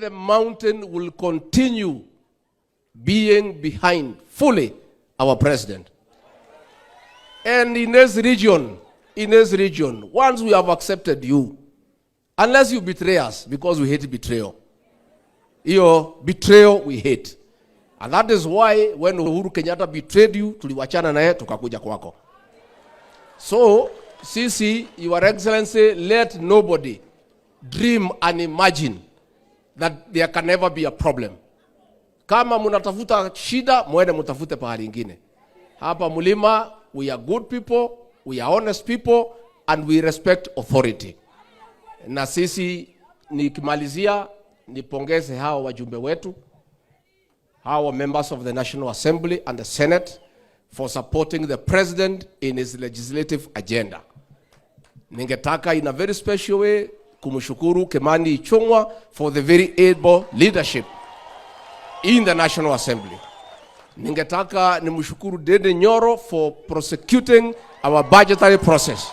The mountain will continue being behind fully our president. And in this region, once we have accepted you, unless you betray us, because we hate betrayal. Hiyo betrayal we hate. And that is why when Uhuru Kenyatta betrayed you, tuliwachana naye tukakuja kwako. So, sisi, Your Excellency, let nobody dream and imagine that there can never be a problem. Kama mnatafuta shida, mwende mtafute pahali ingine. Hapa mlima, we are good people, we are honest people, and we respect authority. Na sisi nikimalizia, nipongeze hawa wajumbe wetu, hawa members of the National Assembly and the Senate, for supporting the president in his legislative agenda. Ningetaka in a very special way kumshukuru Kimani Ichung'wah for the very able leadership in the National Assembly. Ningetaka nimshukuru Ndindi Nyoro for prosecuting our budgetary process.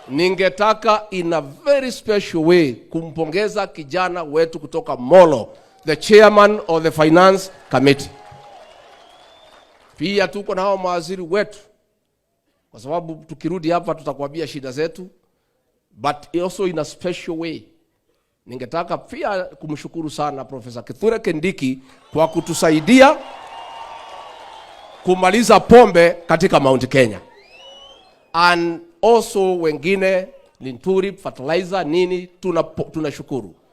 Ningetaka in a very special way kumpongeza kijana wetu kutoka Molo, the chairman of the Finance Committee. Pia tuko na hao mawaziri wetu, kwa sababu tukirudi hapa tutakwambia shida zetu, but also in a special way ningetaka pia kumshukuru sana Profesa Kithure Kindiki kwa kutusaidia kumaliza pombe katika Mount Kenya, and also wengine, Linturi, fertilizer nini, tunashukuru.